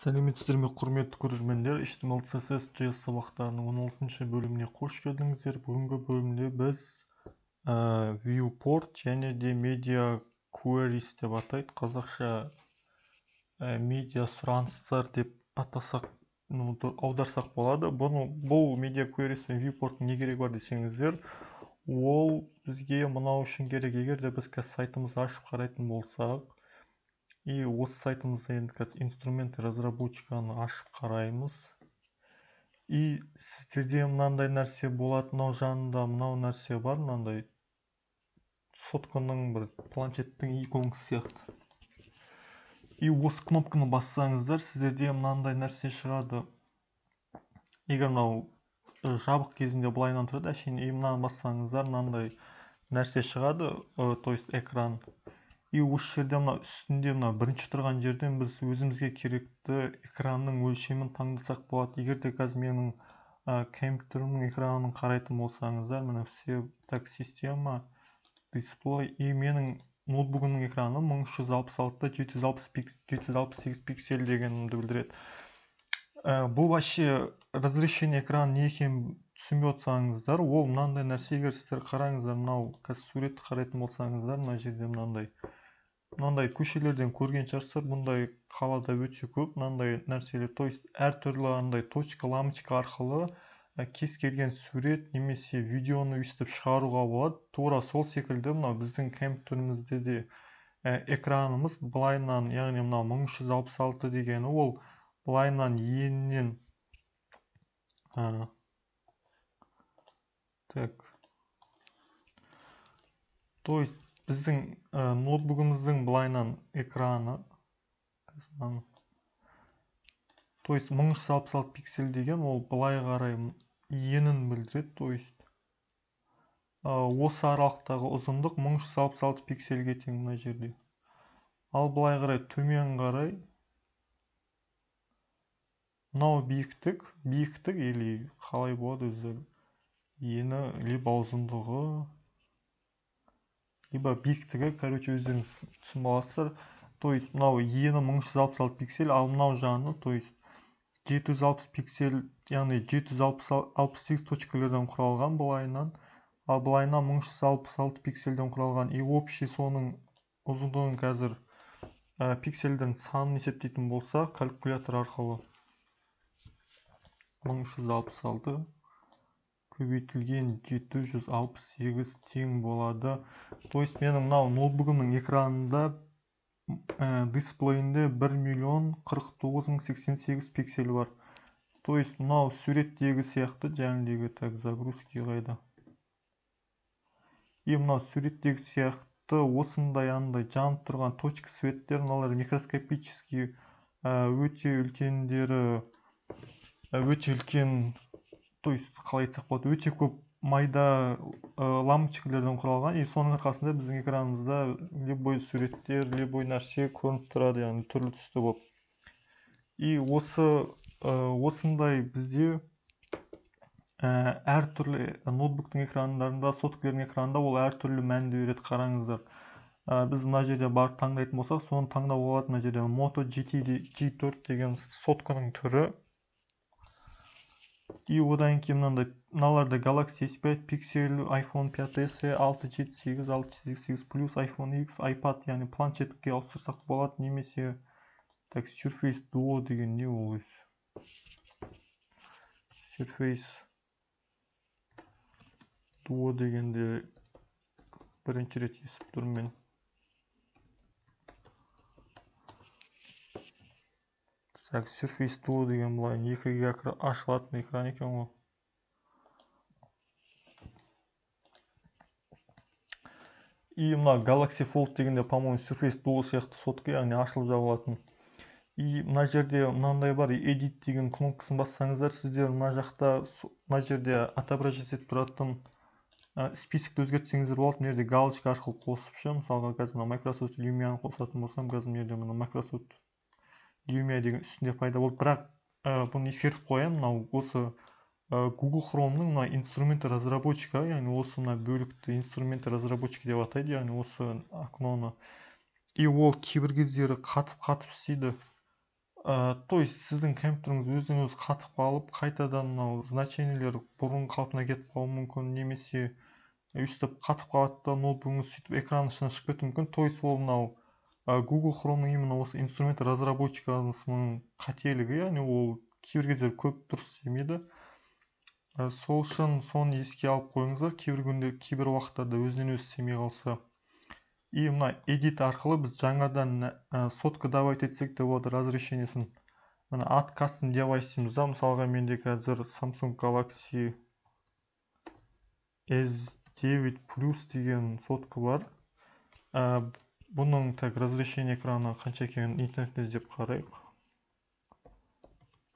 Сәлеметсіздер ме, құрметті көрермендер, HTML, CSS, JS сабақтарының 16 бөліміне қош келдіңіздер. Бүгінгі бөлімде біз viewport және де media queries деп атайды. Қазақша медиа сұраныстар деп атасақ, аударсақ болады. Бұл media queries пен viewport'ың не керегі бар десеңіздер, ол бізге мынау үшін керек. Егер де біз қазір сайтымызды ашып қарайтын болсақ, и осы сайтымызда енді қазір инструменты разработчиканы ашып қараймыз. И сіздерде мынандай нәрсе болады, мынау жанында мынау нәрсе бар, мынандай сотканың бір планшеттің иконкасы сияқты. И осы кнопканы бассаңыздар, сіздерде мынандай нәрсе шығады. Егер мынау жабық кезінде былайынан тұрады, әшейін, и мынаны бассаңыздар, мынандай нәрсе шығады, то есть экран. И осы жерде мына үстінде мына бірінші тұрған жерден біз өзімізге керекті экранның өлшемін таңдасақ болады. Егер де қазір менің компьютерімнің экранын қарайтын болсаңыздар, міне все так, система, дисплей, и менің ноутбугымның экраны 1366 768 пиксель дегенді білдіреді. Бұл вообще разрешение экрана не екенін түсінбей отырсаңыздар, ол мынандай нәрсе. Егер сіздер қараңыздар, мынау қазір суретті қарайтын болсаңыздар, мына жерде мынандай көшелерден көрген шығарсыздар, бұндай қалада өте көп мынандай нәрселер, то есть әртүрлі андай точка, лампочка арқылы кез келген сурет немесе видеоны өйстіп шығаруға болады. Тура сол секілді мынау біздің компьютерімізде де экранымыз былайынан, яғни мынау 1366 дегені ол былайынан енінен, так, то есть біздің ноутбугымыздың былайынан экраны, то есть 1366 пиксель деген ол былай қарай енін білдіреді, то есть осы аралықтағы ұзындық 1366 пиксельге тең мына жерде. Ал былай қарай төмен қарай мынау биіктік, биіктік или қалай болады өзі, ені либо ұзындығы, либо биіктігі, короче, өздеріңіз түсініп аласыздар. То есть мынау ені 1366 пиксель, ал мынау жаны, то есть 760 пиксель, яғни 768 точкалардан құралған былайынан, ал былайынан 1366 пиксельден құралған. И общий соның ұзындығын қазір пиксельдің санын есептейтін болсақ, калькулятор арқылы 1366 көбейтілген 768 тең болады. То есть менің мынау ноутбугымның экранында, дисплейінде 1 049 088 пиксель бар. То есть мынау суреттегі сияқты, жаңағыдегі, так, загрузки қайда? И мынау суреттегі сияқты осындай андай жанып тұрған точка светтер, мыналар микроскопический, өте үлкендері, өте үлкен, то есть қалай айтсақ болады, өте көп майда лампочкалардан құралған. И соның арқасында біздің экранымызда любой суреттер, любой нәрсе көрініп тұрады, яғни түрлі түсті болып. И осындай бізде әртүрлі ноутбуктың экрандарында, соткалардың экранында ол әртүрлі мәнді береді. Қараңыздар, біз мына жерде барып таңдайтын болсақ, соны таңдауға болады. Мына жерде Moto GT G4 деген сотканың түрі. И одан кейін мынандай, мыналарда Galaxy S5, Pixel, iPhone 5s, 6, 7, 8, 6, 8, 8 плюс, iPhone X, iPad, яғни планшетке ауыстырсақ болады, немесе так, Surface Duo деген не ол өзі? Surface Duo дегенде бірінші рет естіп тұрмын мен. Так, Surface Duo деген былай екіге ашылатын экран екен ғой. И мына Galaxy Fold дегенде, по-моему, Surface Duo сияқты сотка, яғни ашылып жабылатын. И мына жерде мынандай бар, Edit деген кнопкасын бассаңыздар, сіздер мына жақта, мына жерде отображать етіп тұратын списокті өзгертсеңіздер болады. Мына жерде галочка арқылы қосып ше, мысалға қазір мына Microsoft Lumia-ны қосатын болсам, қазір мына жерде мына Microsoft Lumia деген үстінде пайда болды. Бірақ бұны ескертіп қоямын, мынау осы Google Chrome'ның мына инструменты разработчика, яғни осы мына бөлікті инструменты разработчика деп атайды, яғни осы окноны. И ол кейбір кездері қатып-қатып істейді. То есть сіздің компьютеріңіз өзінен өзі қатып қалып, қайтадан мынау значениелер бұрын қалпына кетіп қалуы мүмкін, немесе өйстіп қатып қалады да ноутбугіңіз сөйтіп экран ішінен шығып кетуі мүмкін. То есть ол мынау Google Chrome'ның именно осы инструмент разработчикасының қателігі, яғни ол кейбір кездері көп дұрыс істемейді. Сол үшін соны еске алып қойыңыздар, кейбір күнде, кейбір уақыттарда өзінен өзі істемей қалса. И мына edit арқылы біз жаңадан сотка добавить етсек те болады разрешениесін. Мына add custom device дейміз да, мысалға менде қазір Samsung Galaxy S9 Plus деген сотка бар. Бұның так разрешение экраны қанша екенін интернеттен іздеп қарайық.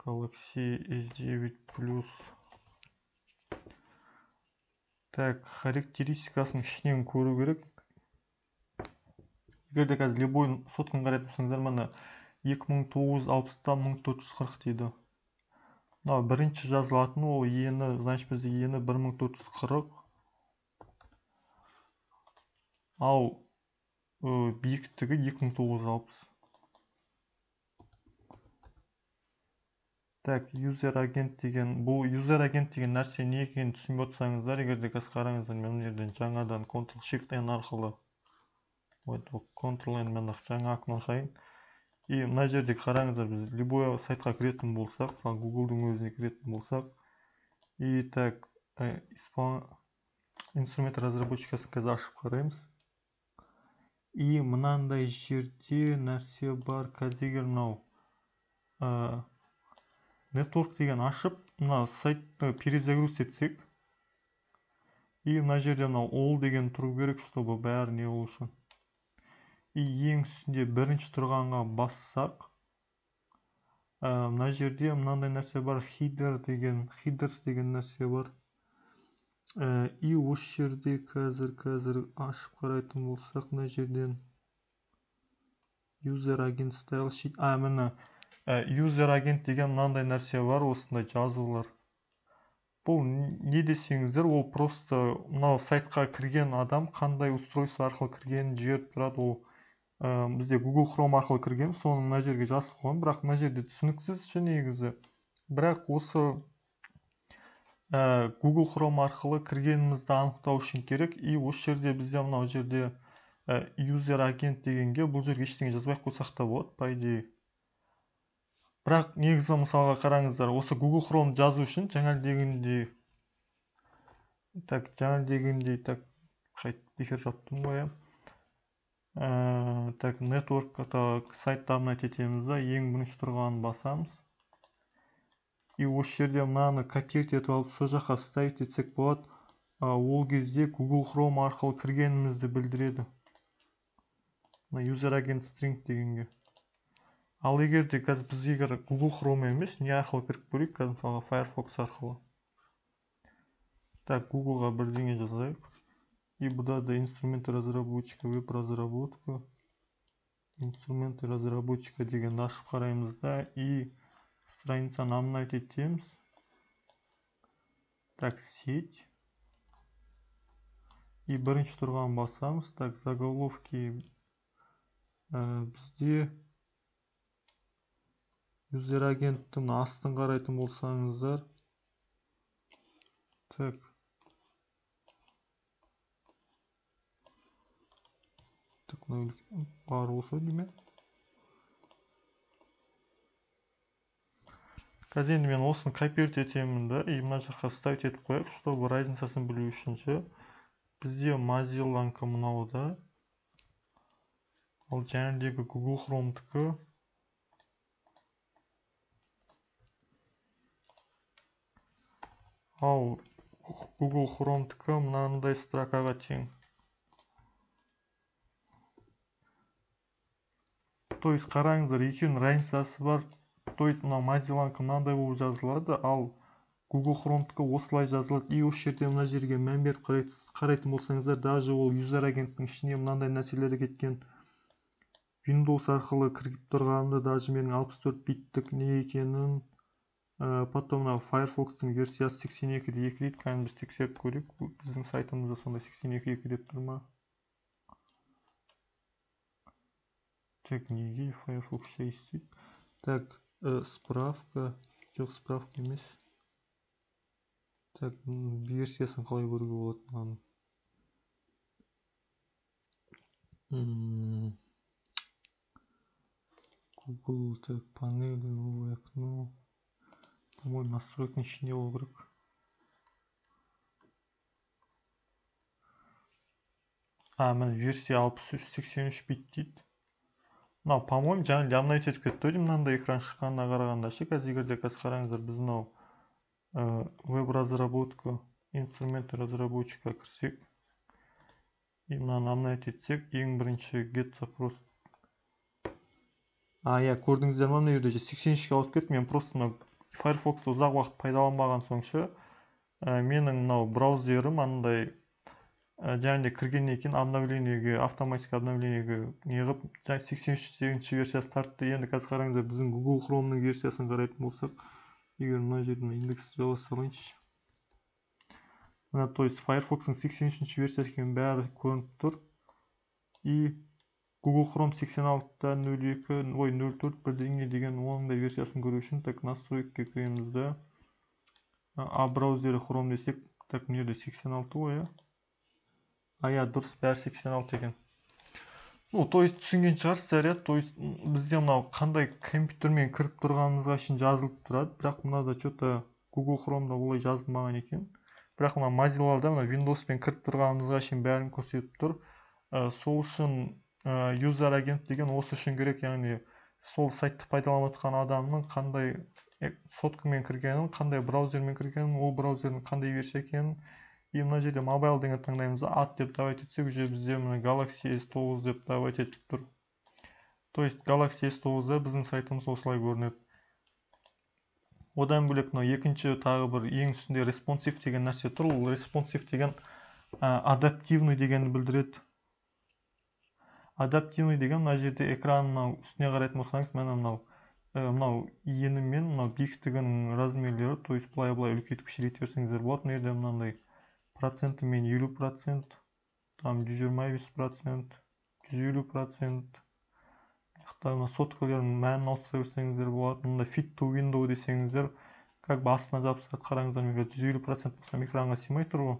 Galaxy S9 Plus. Так, характеристикасын ішінен көру керек. Егер де қазір любой сотканы қарайтын болсаңыздар, мына 2960-тан 1440 дейді. Мынау бірінші жазылатын ол ені, значит бізде ені 1440. Ал биіктігі 2960. Так, user agent деген, бұл user agent деген нәрсе не екенін түсінбей отырсаңыздар, егер де қазір қараңыздар, мен мына жерден жаңадан Ctrl Shift N арқылы, ой, Ctrl N мен жаңа окно ашайын. И мына жерде қараңыздар, біз любой сайтқа кіретін болсақ, мысалы Google'дың өзіне кіретін болсақ, и так, инструмент разработчикасын қазір ашып қараймыз. И мынандай жерде нәрсе бар, қазір егер мынау network деген ашып, мына сайтты перезагруз етсек, и мына жерде мынау all деген тұру керек, чтобы бәрі не болу үшін. И ең үстінде бірінші тұрғанға бассақ, мына жерде мынандай нәрсе бар, header деген, headers деген нәрсе бар. И осы жерде қазір ашып қарайтын болсақ, мына жерден user agent style sheet, міне user agent деген мынандай нәрсе бар, осындай жазулар. Бұл не десеңіздер, ол просто мынау сайтқа кірген адам қандай устройство арқылы кіргенін жіберіп тұрады. Ол бізде Google Chrome арқылы кірген, соны мына жерге жазып қойған, бірақ мына жерде түсініксіз ше негізі. Бірақ осы Google Chrome арқылы кіргенімізді анықтау үшін керек. И осы жерде бізде мынау жерде user agent дегенге бұл жерге ештеңе жазбай қойсақ та болады, по идее. Бірақ негізі мысалға қараңыздар, осы Google Chrome жазу үшін жаңа дегендей, так, жаңа дегендей, так, қайтып бекер жаптым ғой, иә. Так, network сайтты обновить етеміз да, ең бірінші тұрғанын басамыз. И осы жерде мынаны копировать етіп алып, сол жаққа вставить етсек болады. Ол кезде Google Chrome арқылы кіргенімізді білдіреді. Мына user agent string дегенге. Ал егер де қазір біз егер Google Chrome емес, не арқылы кіріп көрейік, қазір мысалға Firefox арқылы. Так, Google'ға бірдеңе жазайық. И бұда да инструменты разработчика, веб-разработка, инструменты разработчика дегенді ашып қараймыз да, и страницаны обновить етеміз. Так, сеть. И бірінші тұрған басамыз. Так, заголовки бізде user агенттің астын қарайтын болсаңыздар, так, так, мынау бар болса деймін. Қазір енді мен осыны копировать етемін да, и мына жаққа вставить етіп қояйық, чтобы разницасын білу үшін ше. Бізде Mozilla'ныкы мынау да, ал жаңағыдегі Google Chrome'дікі ал Google Chrome'дікі мынандай строкаға тең. То есть қараңыздар, екеуінің разницасы бар. То есть мынау Mozilla'ныкы мынандай болып жазылады, ал Google Chrome'дікі осылай жазылады. И осы жерде мына жерге мән беріп қарайтын болсаңыздар, даже ол user агенттің ішіне мынандай нәрселер кеткен. Windows арқылы кіріп тұрғанымда даже менің 64 биттік не екенін, потом мынау Firefox'тың версиясы 82.2 дейді. Кәдімгі біз тексеріп көрейік, біздің сайтымызда сондай 82.2 деп тұр ма? Так, неге Firefox жай істейді? Так, Справка, жоқ, справка емес. Так, версиясын қалай көруге болады мынаның? Google, так, панель, новое окно. По-моему, настройканың ішінде болу керек. Міне версия 63-83 бит дейді. Мынау, по-моему, жаңа обновить етіп кетті деймін, мынандай экран шыққанына қарағанда ше. Қазір егер де қазір қараңыздар, біз мынау веб-разработка, инструменты разработчика кірсек, и мынаны обновить етсек, ең бірінші get запрос. Иә, көрдіңіздер ма, мына жерде 83-ке ауысып кетті. Мен просто мынау Firefox-ты ұзақ уақыт пайдаланбаған соң ше, менің мынау браузерім андай және де кіргеннен кейін обновлениеге, автоматика обновлениеге неғып, жаңа 83-ші версиясы тартты. Енді қазір қараңыздар, біздің Google Chrome'ның версиясын қарайтын болсақ, егер мына жерден индекс жаба салайыншы. Мына, то есть Firefox'ың 83-ші версиясы екенін бәрі көрініп тұр. И Google Chrome 86.02, ой, 04 бірдеңе деген оның да версиясын көру үшін, так, настройкаға кіреміз да. А браузері Chrome десек, так, мына жерде 86 ғой, иә? Иә, дұрыс, бәрі 86 екен. Ну, то есть түсінген шығарсыздар, иә? То есть бізде мынау қандай компьютермен кіріп тұрғанымызға шейін жазылып тұрады, бірақ мынада чё-то Google Chrome'да олай жазылмаған екен. Бірақ мына Mozilla'да мына Windows'пен кіріп тұрғанымызға шейін бәрін көрсетіп тұр. Сол үшін user agent деген осы үшін керек, яғни сол сайтты пайдаланып отқан адамның қандай соткамен кіргенін, қандай браузермен кіргенін, ол браузердің қандай версия екенін. И мына жерде mobile деген таңдаймыз да, ат деп давать етсек, уже бізде мына Galaxy S9 деп давать етіліп тұр. То есть Galaxy S9-да біздің сайтымыз осылай көрінеді. Одан бөлек мынау екінші тағы бір ең үстінде responsive деген нәрсе тұр. Ол responsive деген адаптивный дегенді білдіреді. Адаптивный деген мына жерде экран мынау үстіне қарайтын болсаңыз, міне мынау ені мен мынау биіктігінің размерлері, то есть былай-былай үлкейтіп кішірейте берсеңіздер болады. Мына жерде мынандай процентімен 50%, там 125%, 150%. Мына соткалардың мәнін ауыстыра берсеңіздер болады. Мында fit to window десеңіздер, как бы астына жабыстырады. Қараңыздар, мен қазір 150% болсам экранға сыймай тұр ғой.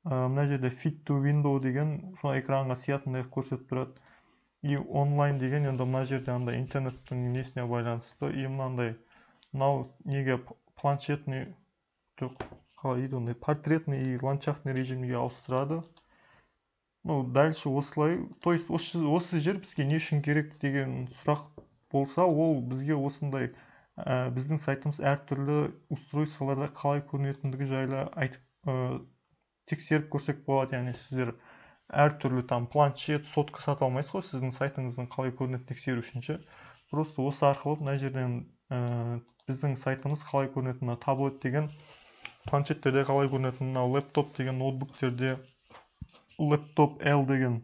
Мына жерде fit to window деген сол экранға сыятындай қылып көрсетіп тұрады. И онлайн деген енді мына жерде андай интернеттің несіне байланысты. И мынандай мынау неге планшетный, жоқ, қалай дейді ондай, портретный и ландшафтный режимге ауыстырады. Ну, дальше осылай, то есть осы жер бізге не үшін керек деген сұрақ болса, ол бізге осындай біздің сайтымыз әртүрлі устройстволарда қалай көрінетіндігі жайлы айтып, тексеріп көрсек болады. Яғни сіздер әртүрлі там планшет, сотка сата алмайсыз ғой сіздің сайтыңыздың қалай көрінетінін тексеру үшін ше. Просто осы арқылы мына жерден біздің сайтымыз қалай көрінетінін, мына таблет деген планшеттерде қалай көрінетінін, мынау лэптоп деген ноутбуктерде, лэптоп L деген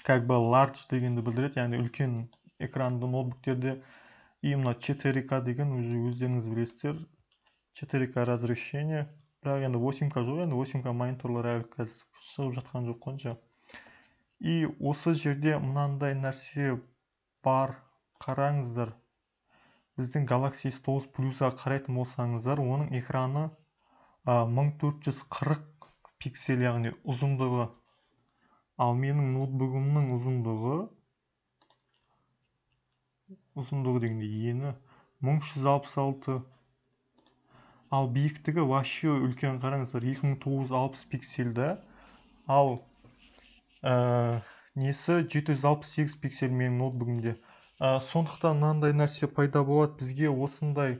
как бы large дегенді білдіреді, яғни үлкен экранды ноутбуктерде. И мына 4К деген уже өздеріңіз білесіздер, 4К разрешение. Бірақ енді 8К жоқ, енді 8К мониторлар әлі қазір шығып жатқан жоқ қонша. И осы жерде мынандай нәрсе бар, қараңыздар. Біздің Galaxy S9 Plus-ға қарайтын болсаңыздар, оның экраны 1440 пиксель, яғни ұзындығы. Ал менің ноутбугымның ұзындығы дегенде ені 1366. Ал биіктігі вообще үлкен, қараңыздар, 2960 пиксельді. Ал несі 768 пиксель менің ноутбугымде. Сондықтан мынандай нәрсе пайда болады бізге осындай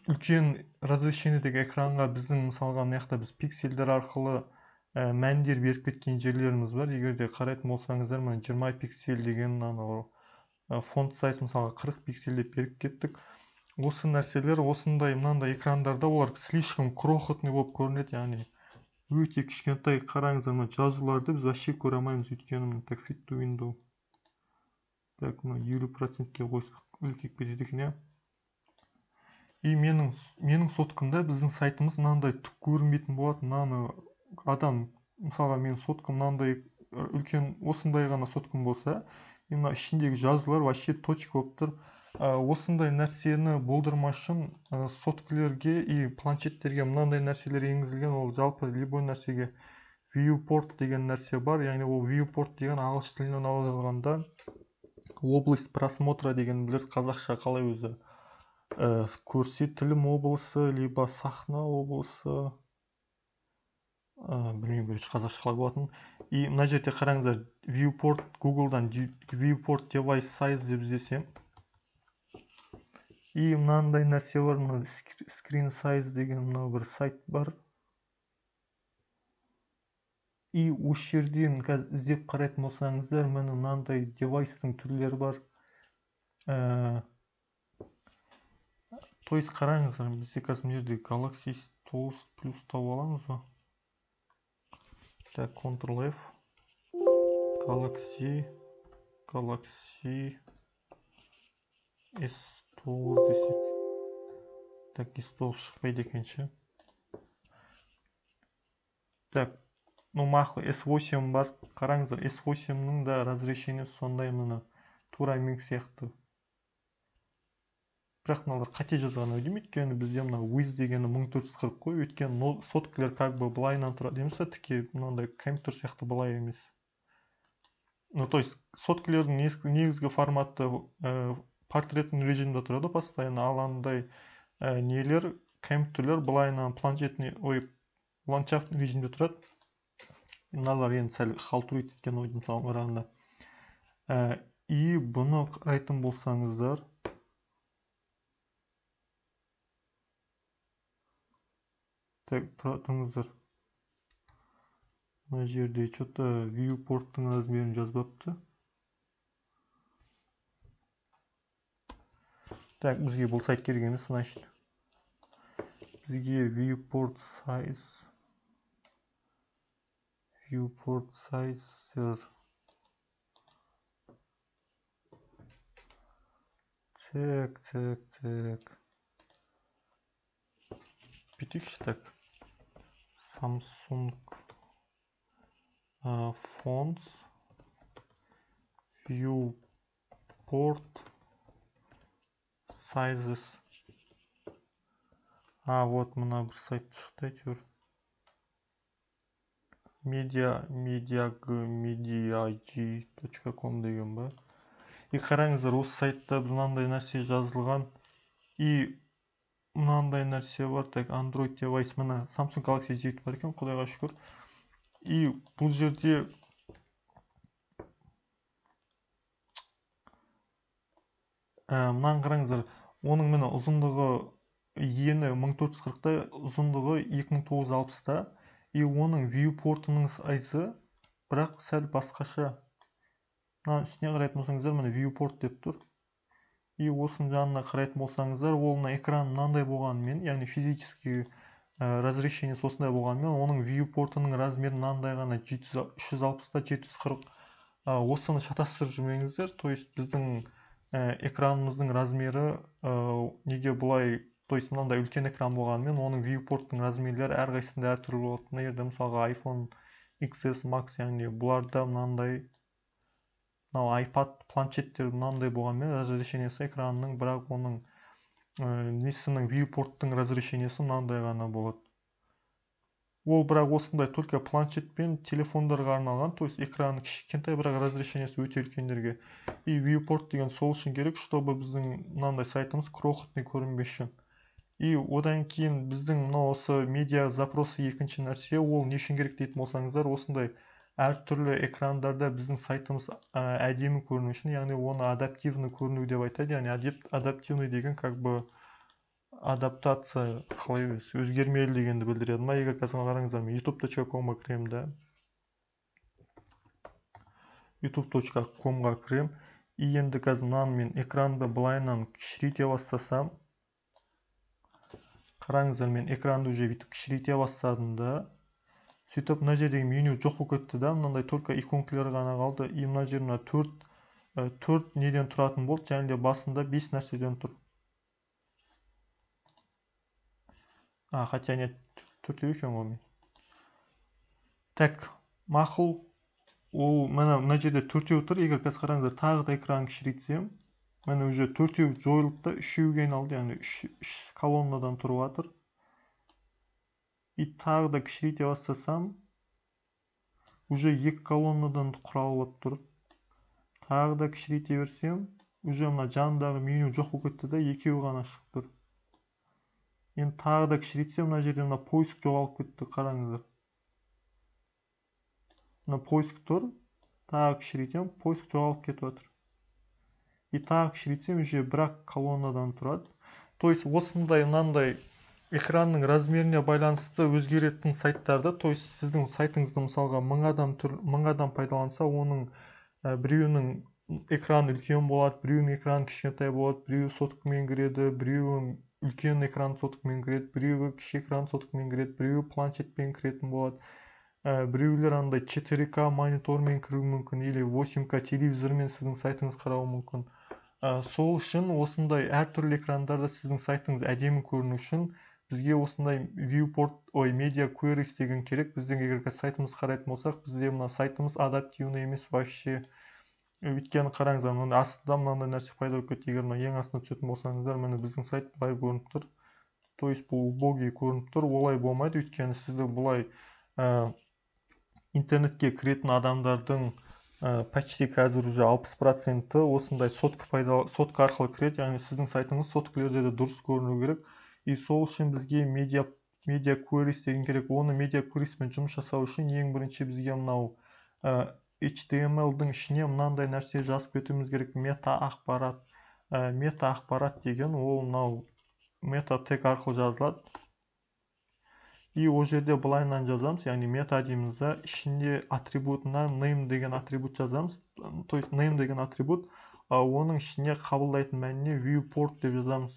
үлкен разрешениедегі экранға біздің мысалға мына жақта біз пиксельдер арқылы мәндер беріп кеткен жерлеріміз бар. Егер де қарайтын болсаңыздар, мына 20 пиксель деген анау font size мысалға 40 пиксель деп беріп кеттік. Осы нәрселер осындай мынандай экрандарда олар слишком крохотный болып көрінеді, яғни өте кішкентай. Қараңыздар, мына жазуларды біз вообще көре алмаймыз, өйткені мына так fit to window. Так, мына 50%-ке қойсақ үлкейіп кетеді екен, иә. И менің соткамда біздің сайтымыз мынандай түк көрінбейтін болады. Мынаны адам, мысалға менің соткам мынандай үлкен, осындай ғана соткам болса, и мына ішіндегі жазулар вообще точка болып тұр. Осындай нәрсені болдырмас үшін соткілерге и планшеттерге мынандай нәрселер енгізілген. Ол жалпы любой нәрсеге viewport деген нәрсе бар. Яғни ол viewport деген ағылшын тілінен аударылғанда область просмотра деген білер, қазақша қалай өзі көрсетілім облысы, либо сахна облысы, білмеймін короче қазақша қалай болатынын. И мына жерде қараңыздар, viewport Google'дан viewport device size деп іздесем, и мынандай нәрсе бар, мына screen size деген мынау бір сайт бар. И осы жерден қазір іздеп қарайтын болсаңыздар, міне мынандай девайстың түрлері бар. То есть қараңыздар, бізде қазір мына жерде Galaxy S9 Plus тауып аламыз ба? Так, Ctrl F, Galaxy S9 десек. Так, S9 шықпайды екен ше. Так, ну мақұл, S8 бар. Қараңыздар, S8-ның да разрешениесі сондай, міне тура менікі сияқты. Бірақ мыналар қате жазған ау деймін, өйткені бізде мына width дегені 1440 қой, өйткені соткілер как бы былайынан тұрады емес па, тіке мынандай компьютер сияқты былай емес. Ну то есть соткілердің негізгі форматы портретный режимде тұрады постоянно, ал андай нелер компьютерлер былайынан планшетный, ой, ландшафтный режимде тұрады. Мыналар енді сәл халтурить еткен ой деймін соған қарағанда. И бұны қарайтын болсаңыздар, так, тұра тұрыңыздар. Мына жерде что-то viewport'тың размерін жазбапты. Так, бізге бұл сайт керек емес, значит. Бізге viewport size, viewport size. Так, так, так. Бүйтейікші, так. Samsung Phones viewport sizes. А, вот мына бір сайт шықты әйтеуір. Media, mediag.com деген ба. И қараңыздар, осы сайтта мынандай нәрсе жазылған. И мынандай нәрсе бар. Так, Android device, мына Samsung Galaxy S9 бар екен, құдайға шүкір. И бұл жерде мынаны қараңыздар, оның міне ұзындығы ені 1440-та, ұзындығы 2960-та. И оның viewportының сайзы бірақ сәл басқаша. Мынаның үстіне қарайтын болсаңыздар, міне viewport деп тұр. И осының жанына қарайтын болсаңыздар, ол мына экран мынандай болғанымен, яғни физический разрешениесі осындай болғанымен, оның viewportының размері мынандай ғана, 360-та 740. Осыны шатастырып жүрмеңіздер. То есть біздің экранымыздың размері неге бұлай, то есть мынандай үлкен экран болғанымен, оның viewportның размерлері әрқайсысында әртүрлі болады. Мына жерде мысалға iPhone XS Max, яғни бұларда мынандай, мынау iPad планшеттер мынандай болғанымен разрешениесі экранның, бірақ оның несінің viewportның разрешениесі мынандай ғана болады. Ол бірақ осындай только планшет пен телефондарға арналған, то есть экраны кішкентай, бірақ разрешениесі өте үлкендерге. И viewport деген сол үшін керек, чтобы біздің мынандай сайтымыз крохотный көрінбес үшін. И одан кейін біздің мынау осы медиа запросы екінші нәрсе, ол не үшін керек дейтін болсаңыздар, осындай әртүрлі экрандарда біздің сайтымыз әдемі көріну үшін, яғни оны адаптивный көріну деп айтады. Яғни адаптивный деген как бы адаптация, қалай өзі, өзгермелі дегенді білдіреді. Мына егер қазір қараңыздар, мен youtube.com-ға кіремін да. youtube.com-ға кіремін. И енді қазір мынаны мен экранды былайынан кішірейте бастасам, қараңыздар, мен экранды уже бүйтіп кішірейте бастадым да. Сөйтіп мына жердегі меню жоқ болып кетті да, мынандай только иконкалар ғана қалды. И мына жер мына төрт неден тұратын болды, және де басында 5 нәрседен тұр. А, хотя нет, төртеу екен ғой мен. Так, мақұл. Ол мына жерде төртеу тұр. Егер қазір қараңыздар, тағы да экран кішірейтсем, Міне, уже төртеу жойылды да, үшеуге айналды, яғни үш колоннадан тұрып жатыр. И тағы да кішірейте бастасам, уже екі колоннадан құралып тұр. Тағы да кішірейте берсем, уже мына жанындағы меню жоқ болып кетті да, екеуі ғана шығып тұр. Енді тағы да кішірейтсем, мына жерде мына поиск жоғалып кетті, қараңыздар. Мына поиск тұр, тағы кішірейтемін, поиск жоғалып кетіп жатыр. И тағы кішірейтсем, уже бір-ақ колоннадан тұрады. То есть осындай мынандай экранның размеріне байланысты өзгеретін сайттарды, то есть сіздің сайтыңызды мысалға 1000 адам пайдаланса, оның біреуінің экраны үлкен болады, біреуінің экраны кішкентай болады, біреуі соткамен кіреді, біреуі үлкен экран соткамен кіреді, біреуі кіші экран соткамен кіреді, біреуі планшетпен кіретін болады, біреулер андай 4К монитормен кіруі мүмкін или 8К телевизормен сіздің сайтыңыз қарауы мүмкін. Сол үшін осындай әртүрлі экрандарда сіздің сайтыңыз әдемі көріну үшін бізге осындай viewport, ой, media queries деген керек. Біздің егер сайтымызды қарайтын болсақ, бізде мына сайтымыз адаптивный емес вообще. Өйткені қараңыздар, мынандай астында мынандай нәрсе пайда болып кетті. Егер мына ең астына түсетін болсаңыздар, міне, біздің сайт былай көрініп тұр, то есть бұл убогий көрініп тұр. Олай болмайды, өйткені сізді бұлай интернетке кіретін адамдардың почти қазір уже 60%-і осындай сотка пайда, сотка арқылы кіреді, яғни сіздің сайтыңыз соткілерде де дұрыс көріну керек. И сол үшін бізге media queries деген керек. Оны media queries пен жұмыс жасау үшін ең бірінші бізге мынау HTML-дың ішіне мынандай нәрсе жазып кетуіміз керек: мета ақпарат. Мета ақпарат деген ол мынау мета тег арқылы жазылады. И ол жерде былайынан жазамыз, яғни мета дейміз да, ішінде атрибутына name деген атрибут жазамыз, то есть name деген атрибут, оның ішіне қабылдайтын мәніне viewport деп жазамыз.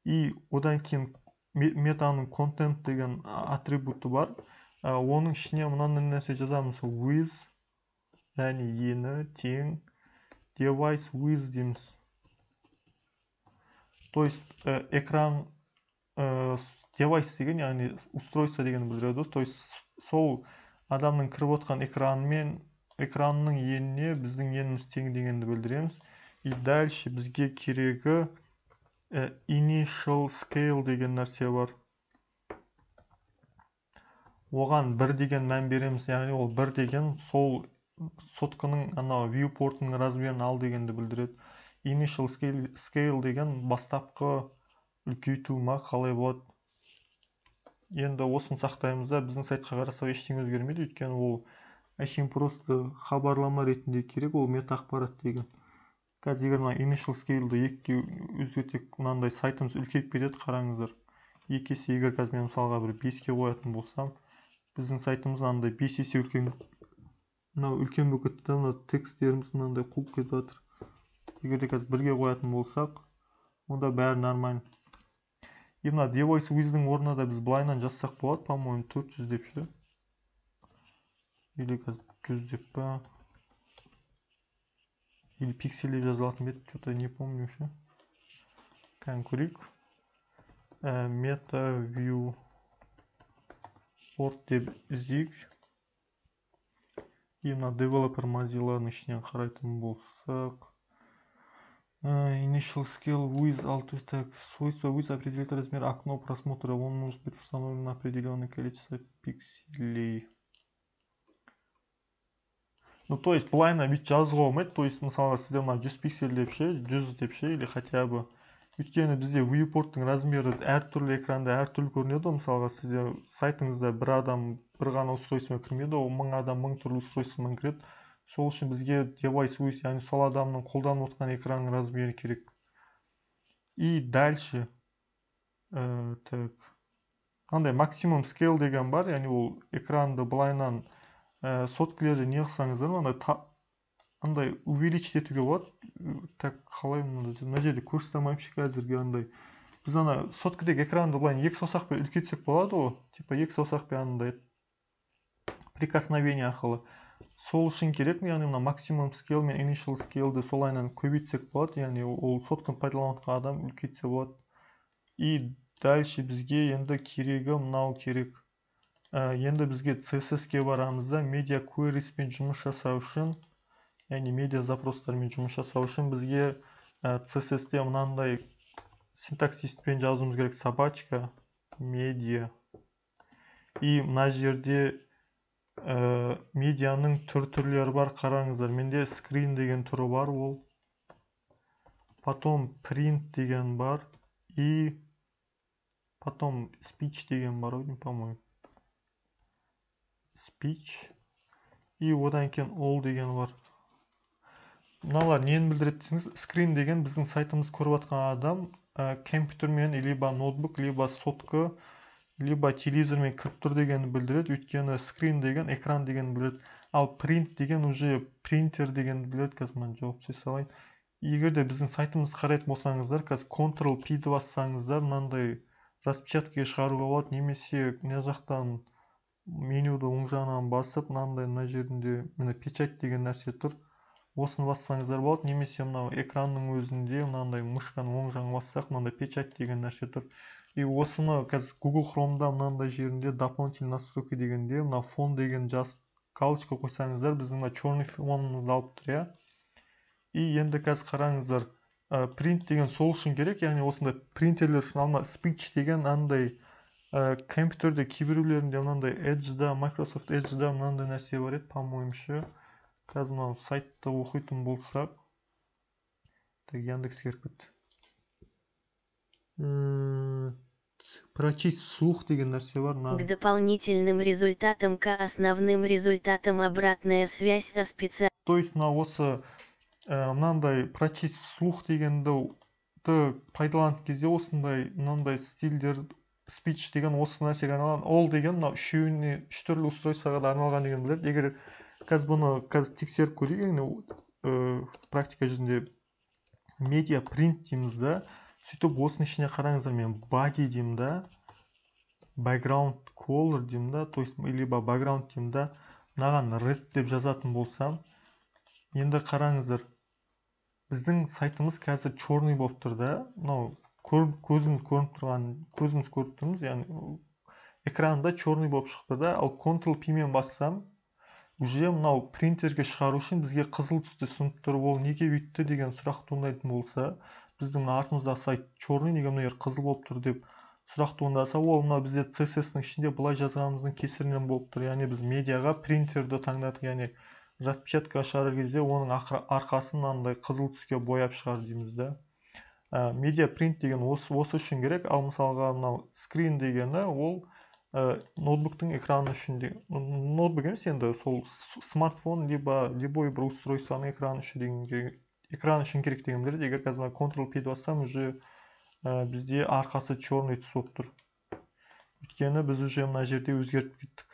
И одан кейін метаның content деген атрибуты бар, оның ішіне мынандай нәрсе жазамыз: width, яғни ені, тең device width дейміз. То есть экран, device деген яғни устройство дегенді білдіреді, то есть сол адамның кіріп отқан экранымен, экранның еніне біздің еніміз тең дегенді білдіреміз. И дальше бізге керегі initial scale деген нәрсе бар, оған бір деген мән береміз, яғни ол бір деген сол сотканың анау viewport-ының размерін ал дегенді білдіреді. Initial scale деген бастапқы үлкейту ма, қалай болады. Енді осыны сақтаймыз да, біздің сайтқа қарасақ, ештеңе өзгермейді, өйткені ол әшейін просто хабарлама ретінде керек ол мета ақпарат деген. Қазір егер мына initial scale-ді екіге өзгертсек, мынандай сайтымыз үлкейіп кетеді, қараңыздар, 2 есе. Егер қазір мен мысалға бір беске қоятын болсам, біздің сайтымыз мынандай 5 есе үлкен, мынау үлкен болып кетті да, мына тексттеріміз мынандай қуып кетіп жатыр. Егер де қазір бірге қоятын болсақ, онда бәрі нормально. И мына device width-дің орнына да біз былайынан жазсақ болады, по моему, 400 деп ше, или қазір 100 деп па, или пиксель деп жазылатын ба еді, че то не помню ше. Кәдімгі көрейік, meta viewport деп іздейік. И мына developer Mozilla'ның ішінен қарайтын болсақ, initial scale width 6. Так, свойство width определяет размер окно просмотра, он может быть установлен на определенное количество пикселей. Ну, то есть былайына бүйтіп жазуға болмайды, то есть мысалға сізде мына 100 пиксель деп ше, 100 деп ше, или хотя бы, өйткені бізде viewporттың размері әртүрлі экранда әртүрлі көрінеді ғой. Мысалға, сізде сайтыңызда бір адам бір ғана устройствомен кірмейді, ол 1000 адам мың түрлі устройствомен кіреді. Сол үшін бізге device width, яғни сол адамның қолданып отқан экранның размері керек. И дальше так, андай максимум scale деген бар, яғни ол экранды былайынан соткілерді не қылсаңыздар, мынандай андай увеличить етуге болады. Так, қалай, мына жерде көрсете алмаймын ше қазірге. Андай біз ана соткідегі экранды былай екі саусақпен үлкейтсек болады ғой, типа екі саусақпен андай прикосновение арқылы. Сол үшін керек, яғни мына максимум scale мен initial scale-ді солайынан көбейтсек болады, яғни ол сотканы пайдаланып жатқан адам үлкейтсе болады. И дальше бізге енді керегі мынау керек. Енді бізге CSS-ке барамыз да, media queries пен жұмыс жасау үшін Яғни медиа запростармен жұмыс жасау үшін бізге CSS-те мынандай синтаксиспен жазуымыз керек. Собачка медиа. И мына жерде медианың түр-түрлері бар, қараңыздар. Менде screen деген түрі бар ол. Потом print деген бар. И потом speech деген бар, по-моему. Speech. И одан кейін all деген бар. Мыналар нені білдіреді десеңіз, screen деген біздің сайтымыз көріп жатқан адам компьютермен, либо ноутбук, либо сотка, либо телевизормен кіріп тұр дегенді білдіреді. Өйткені screen деген экран дегенді білдіреді. Ал print деген уже принтер дегенді білдіреді. Қазір мынаны жауап тастай салайын. Егер де біздің сайтымызды қарайтын болсаңыздар, қазір Ctrl P-ді бассаңыздар, мынандай распечаткаға шығаруға болады, немесе мына жақтан менюді оң жағынан басып, мынандай мына жерінде міне печать деген нәрсе тұр. Осыны бассаңыздар болады, немесе мынау экранның өзінде мынандай мышканың оң жағын бассақ, мынандай печать деген нәрсе тұр. И осыны қазір Google Chrome'да мынандай жерінде дополнительные настройки дегенде мына фон деген жас галочка қойсаңыздар, біздің мына черный фонымызды алып тұр, иә. И енді қазір қараңыздар, print деген сол үшін керек, яғни осындай принтерлер үшін. Ал мына speech деген андай компьютерде кейбіреулерінде мынандай Edge'да, Microsoft Edge'да мынандай нәрсе бар еді, по-моему ше. Қазір мынау сайтты оқитын болсақ, так, Яндекс кіріп кетті. Прочесть вслух деген нәрсе бар. К дополнительным результатам, к основным результатам обратная связь о специальном. То есть мына осы мынандай прочесть вслух дегенді пайдаланған кезде осындай мынандай стильдер, speech деген осы нәрсеге арналған, all деген мынау үшеуіне, үш түрлі устройствоға да арналған деген біледі. Егер қазір бұны қазір тексеріп көрейік, яғни практика жүзінде медиа print дейміз да, сөйтіп осының ішіне қараңыздар, мен body деймін да, background color деймін да, то есть либо background деймін да, мынаған red деп жазатын болсам, енді қараңыздар, біздің сайтымыз қазір черный болып тұр да, мынау көзіміз көрініп тұрған, көзіміз көріп тұрмыз, яғни экранда черный болып шықты да. Ал Ctrl P мен бассам, уже мынау принтерге шығару үшін бізге қызыл түсті ұсынып тұр. Ол неге бүйтті деген сұрақ туындайтын болса, біздің мына артымыздағы сайт черный, неге мына жер қызыл болып тұр деп сұрақ туындаса, ол мынау бізде CSS-ның ішінде былай жазғанымыздың кесірінен болып тұр. Яғни біз медиаға принтерді таңдадық, яғни распечатка шығарар кезде оның арқасын мынандай қызыл түске бояп шығар дейміз да. Медиа принт деген осы үшін керек. Ал мысалға мынау screen дегені ол ноутбуктың экраны үшін де, ноутбук емес енді, сол смартфон либо любой бір устройствоның экраны үшін деген, экран үшін керек деген білдіреді. Егер қазір мына Ctrl P бассам, уже бізде арқасы черный түс болып тұр. Өйткені біз уже мына жерде өзгертіп кеттік.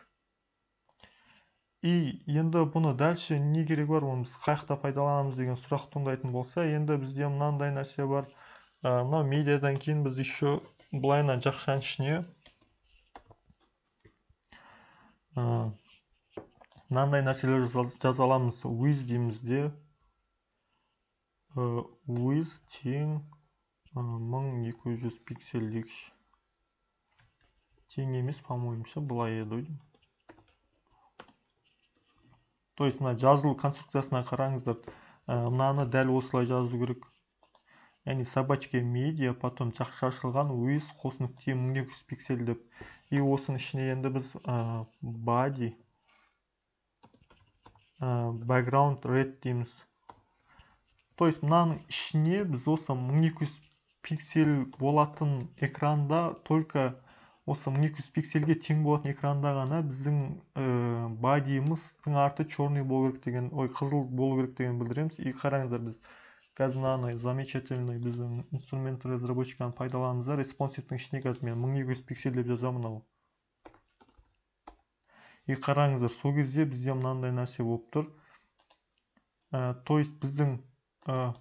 И енді бұны дальше не керек бар, оны біз қай жақта пайдаланамыз деген сұрақ туындайтын болса, енді бізде мынандай нәрсе бар. Мынау медиадан кейін біз еще былайынан жақшаның ішіне мынандай нәрселер жаза аламыз. With дейміз де, with тең 1200 пиксель дейікші. Тең емес, по-моему, былай еді ғой. То есть мына жазылу конструкциясына қараңыздар, мынаны дәл осылай жазу керек. Яғни собачка медиа, потом жақша ашылған with қос нүкте 1200 пиксель деп. И осының ішіне енді біз body background red дейміз. То есть мынаның ішіне біз осы 1200 пиксель болатын экранда, только осы 1200 пиксельге тең болатын экранда ғана біздің body'ымыздың арты черный болу керек деген, ой, қызыл болу керек деген білдіреміз. И қараңыздар, біз қазір мынаны замечательный біздің инструмент разработчиканы пайдаланамыз да, респонсивтің ішіне қазір мен 1200 пиксель деп жазамын мынау. И қараңыздар, сол кезде бізде мынандай нәрсе болып тұр. То есть біздің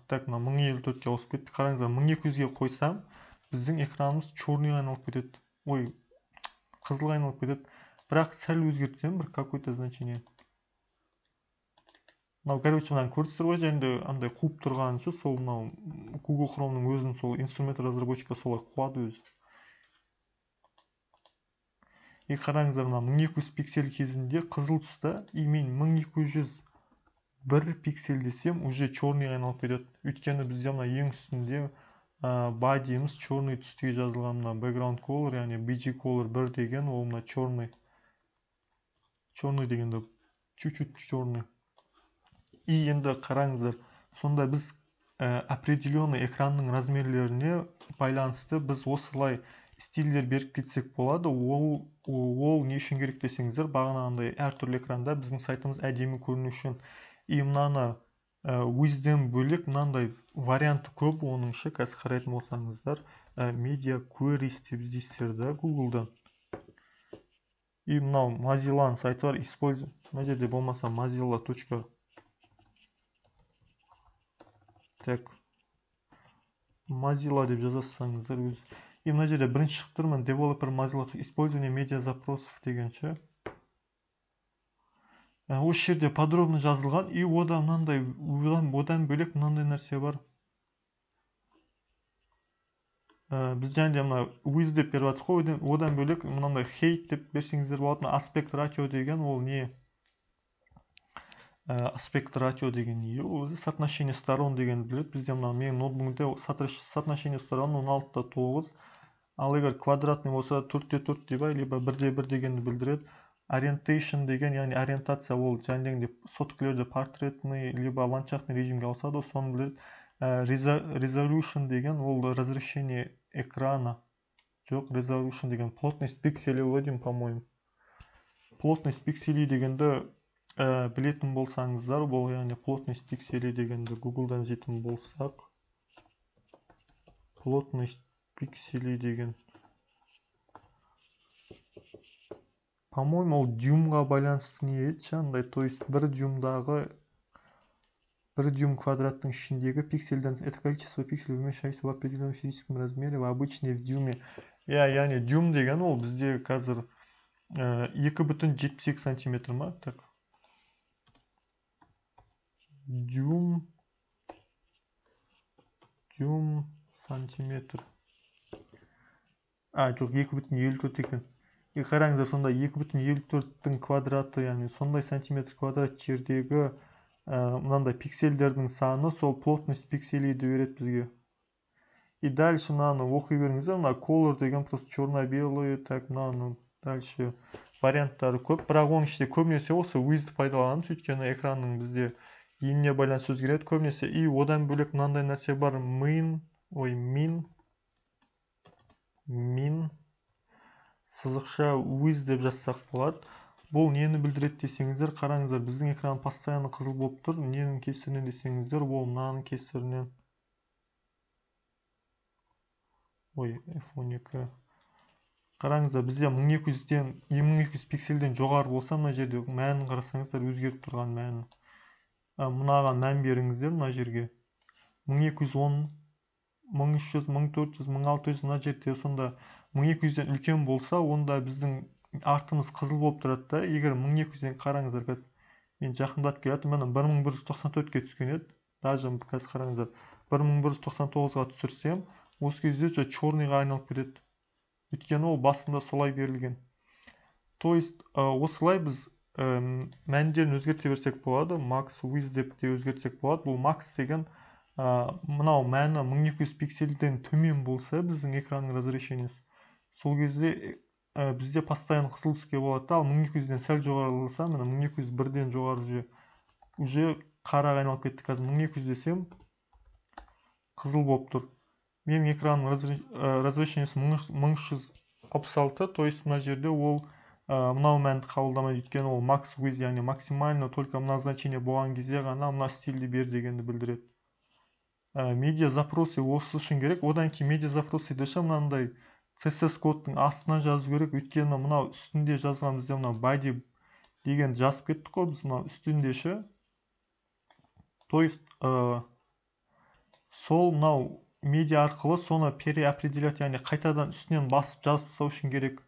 так, мына 1054-ке ауысып кетті. Қараңыздар, 1200-ге қойсам, біздің экранымыз черныйға айналып кетеді. Ой, қызылға айналып кетеді. Бірақ сәл өзгертсем, бір какой-то значение. Мынау, короче, мынаны көрдіңіздер ғой, және де андай қуып тұрғанынша сол мынау Google Chrome'ның өзін сол инструмент разработчика солай қуады өзі. И қараңыздар, мына 1200 пиксель кезінде қызыл түсті, и мен 1200 1 пиксель десем, уже черный айналып кетеді. Өйткені бізде мына ең үстінде body'іміз черный түсте жазылған, мына background color, яғни BG color 1 деген ол мына черный. Черный дегенде чуть-чуть черный. И енді қараңыздар, сонда біз определенный экранның размерлеріне байланысты біз осылай стильдер беріп кетсек болады. Ол не үшін керек десеңіздер, бағанағындай әртүрлі экранда біздің сайтымыз әдемі көріну үшін. И мынаны өзден бөлек мынандай варианты көп оның ше, қазір қарайтын болсаңыздар, media queries деп іздейсіздер да Google'дан. И мынау Mozilla'ның сайты бар, используй. Мына жерде болмаса Mozilla точка. Так. Mozilla деп жазасаңыздар өз. И мына жерде бірінші шығып тұр, мына developer Mozilla использование медиа запросов деген ше. Осы жерде подробно жазылған. И одан мынандай, одан бөлек мынандай нәрсе бар. Біз және де мына width деп беріп жатырмыз қой, одан бөлек мынандай height деп берсеңіздер болады. Мына aspect ratio деген ол не? Aspect ratio деген не? Ол өзі соотношение сторон дегенді біледі. Бізде мына менің ноутбугымда соотношение сторон 16:9. Ал егер квадратный болса 4:4 деп, либо 1:1 дегенді білдіреді. Orientation деген, яғни ориентация, ол жәндегіндей соткілерде портретный либо ландшафтный режимге ауысады, соны білдіреді. Resolution деген ол разрешение экрана. Жоқ, resolution деген плотность пикселей деймін, по-моему. Плотность пикселей дегенді білетін болсаңыздар, бұл яғни плотность пикселей дегенді Google'дан іздейтін болсақ, плотность пикселей деген, по-моему, ол дюймға байланысты не еді андай, то есть бір дюймдағы, бір дюйм квадраттың ішіндегі пиксельден, это количество пикселей вмещающихся в определенном физическом размере, в обычный в дюйме. Яғни дюйм деген ол бізде қазір 2,72 сантиметр ма? Так. Дюйм, дюйм сантиметр. А, жоқ, 2,54 екен. И қараңыздар, сонда 2,54-тің квадраты, яғни сондай сантиметр квадрат жердегі мынандай пиксельдердің саны сол плотность пикселейді береді бізге. И дальше мынаны оқи беріңіздер. Мына color деген просто черно-белый, так, мынаны дальше варианттары көп. Бірақ оның ішінде көбінесе осы width пайдаланамыз, өйткені экранның бізде еніне байланысты өзгереді көбінесе. И одан бөлек мынандай нәрсе бар, min, ой, min, min сызықша width деп жазсақ болады. Бұл нені білдіреді десеңіздер, қараңыздар, біздің экран постоянно қызыл болып тұр. Ненің кесірінен десеңіздер, ол мынаның кесірінен. Ой, F12. Қараңыздар, бізде 1200 пиксельден жоғары болса, мына жерде мәнін қарасаңыздар, өзгеріп тұрған мәні. Мынаған мән беріңіздер, мына жерге. 1210, 1300, 1400, 1600, мына жерде сонда 1200-ден үлкен болса, онда біздің артымыз қызыл болып тұрады да. Егер 1200-ден қараңыздар, қазір мен жақындатып келе жатырмын, міне 1194-ке түскен еді. Даже қазір қараңыздар, 1199-ға түсірсем, осы кезде уже черныйға айналып кетеді. Өйткені ол басында солай берілген. То есть осылай біз мәндерін өзгерте берсек болады. Max width деп те өзгертсек болады. Бұл max деген мынау мәні 1200 пиксельден төмен болса біздің экранның разрешениесі, сол кезде бізде постоянно қызыл түске болады да. Ал 1200-ден сәл жоғары болса, міне 1201-ден жоғары уже қараға айналып кетті. Қазір 1200 десем қызыл болып тұр. Менің экранның разрешениесі 1366, то есть мына жерде ол мынау мәнді қабылдамайды, өйткені ол max width, яғни максимально только мына значение болған кезде ғана мына стильді бер дегенді білдіреді. Медиа запросы осы үшін керек. Одан кейін медиа запросы десе мынандай CSS кодтың астына жазу керек, өйткені мынау үстінде жазған бізде мынау body деген жазып кеттік қой біз мынау үстінде ше. То есть сол мынау медиа арқылы соны переопределять, яғни қайтадан үстінен басып жазып тастау үшін керек.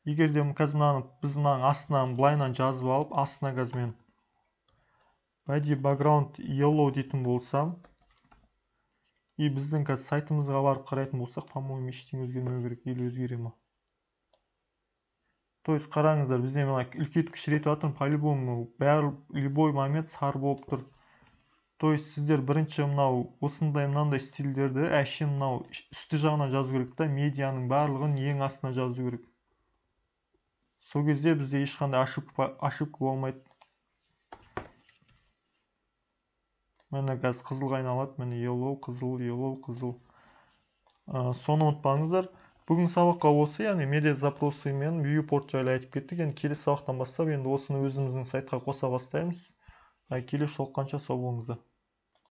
Егер де қазір мынаны біз мынаның астынан былайынан жазып алып, астына қазір мен body background yellow дейтін болсам, и біздің қазір сайтымызға барып қарайтын болсақ, по-моему, ештеңе өзгермеу керек, или өзгере ма? То есть қараңыздар, бізде мына үлкейтіп кішірейтіп жатырмын, по-любому бәрі любой момент сары болып тұр. То есть сіздер бірінші мынау осындай мынандай стильдерді әшейін мынау үсті жағына жазу керек та, медианың барлығын ең астына жазу керек. Сол кезде бізде ешқандай ошибка болмайды. Міне қазір қызылға айналады, міне yellow, қызыл, yellow, қызыл. Соны ұмытпаңыздар. Бүгін сабаққа осы, яғни медиа запросы мен viewport жайлы айтып кеттік. Енді келесі сабақтан бастап енді осыны өзіміздің сайтқа қоса бастаймыз. Келесі жолыққанша сау болыңыздар.